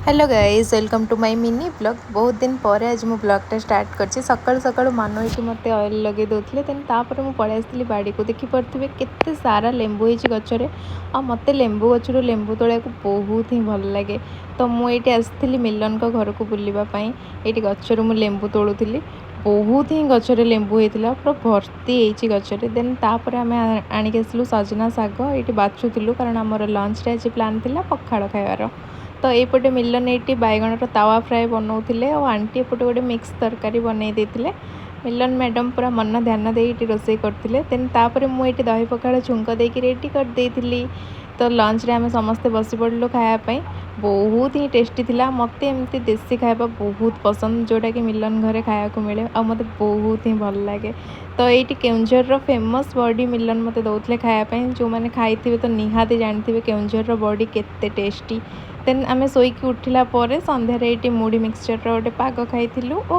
Hello guys, welcome to my mini vlog। ବହୁତ ଦିନ ପରେ ଆଜି ମୁଁ ବ୍ଲଗ୍ଟା ଷ୍ଟାର୍ଟ କରିଛି। ସକାଳୁ ସକାଳୁ ମାନୁ ଏଇଠି ମୋତେ ଅଏଲ୍ ଲଗେଇ ଦେଉଥିଲେ। ଦେନ୍ ତାପରେ ମୁଁ ପଳେଇ ଆସିଥିଲି ବାଡ଼ିକୁ। ଦେଖିପାରୁଥିବେ କେତେ ସାରା ଲେମ୍ବୁ ହେଇଛି ଗଛରେ। ଆଉ ମୋତେ ଲେମ୍ବୁ ଗଛରୁ ଲେମ୍ବୁ ତୋଳିବାକୁ ବହୁତ ହିଁ ଭଲ ଲାଗେ। ତ ମୁଁ ଏଇଠି ଆସିଥିଲି ମିଲନଙ୍କ ଘରକୁ ବୁଲିବା ପାଇଁ। ଏଇଠି ଗଛରୁ ମୁଁ ଲେମ୍ବୁ ତୋଳୁଥିଲି। ବହୁତ ହିଁ ଗଛରେ ଲେମ୍ବୁ ହେଇଥିଲା, ପୁରା ଭର୍ତ୍ତି ହେଇଛି ଗଛରେ। ଦେନ୍ ତାପରେ ଆମେ ଆଣିକି ଆସିଲୁ ସଜନା ଶାଗ। ଏଇଠି ବାଛୁଥିଲୁ, କାରଣ ଆମର ଲଞ୍ଚରେ ଆଜି ପ୍ଲାନ୍ ଥିଲା ପଖାଳ ଖାଇବାର। ତ ଏଇପଟେ ମିଲନ ଏଇଠି ବାଇଗଣର ତାୱା ଫ୍ରାଏ ବନାଉଥିଲେ ଆଉ ଆଣ୍ଟି ଏପଟେ ଗୋଟେ ମିକ୍ସ ତରକାରୀ ବନେଇ ଦେଇଥିଲେ। ମିଲନ ମ୍ୟାଡ଼ାମ୍ ପୁରା ମନ ଧ୍ୟାନ ଦେଇ ଏଇଠି ରୋଷେଇ କରୁଥିଲେ। ଦେନ୍ ତାପରେ ମୁଁ ଏଇଠି ଦହି ପଖାଳ ଛୁଙ୍କ ଦେଇକି ରେଡ଼ି କରିଦେଇଥିଲି। ତ ଲଞ୍ଚରେ ଆମେ ସମସ୍ତେ ବସି ପଡ଼ିଲୁ ଖାଇବା ପାଇଁ। ବହୁତ ହିଁ ଟେଷ୍ଟି ଥିଲା। ମୋତେ ଏମିତି ଦେଶୀ ଖାଇବା ବହୁତ ପସନ୍ଦ, ଯେଉଁଟାକି ମିଲନ ଘରେ ଖାଇବାକୁ ମିଳେ ଆଉ ମୋତେ ବହୁତ ହିଁ ଭଲ ଲାଗେ। ତ ଏଇଠି କେଉଁଝରର ଫେମସ୍ ବଡ଼ି ମିଲନ ମୋତେ ଦେଉଥିଲେ ଖାଇବା ପାଇଁ। ଯେଉଁମାନେ ଖାଇଥିବେ ତ ନିହାତି ଜାଣିଥିବେ କେଉଁଝରର ବଡ଼ି କେତେ ଟେଷ୍ଟି। ଦେନ୍ ଆମେ ଶୋଇକି ଉଠିଲା ପରେ ସନ୍ଧ୍ୟାରେ ଏଇଠି ମୁଢ଼ି ମିକ୍ସଚର୍ର ଗୋଟେ ପାଗ ଖାଇଥିଲୁ ଓ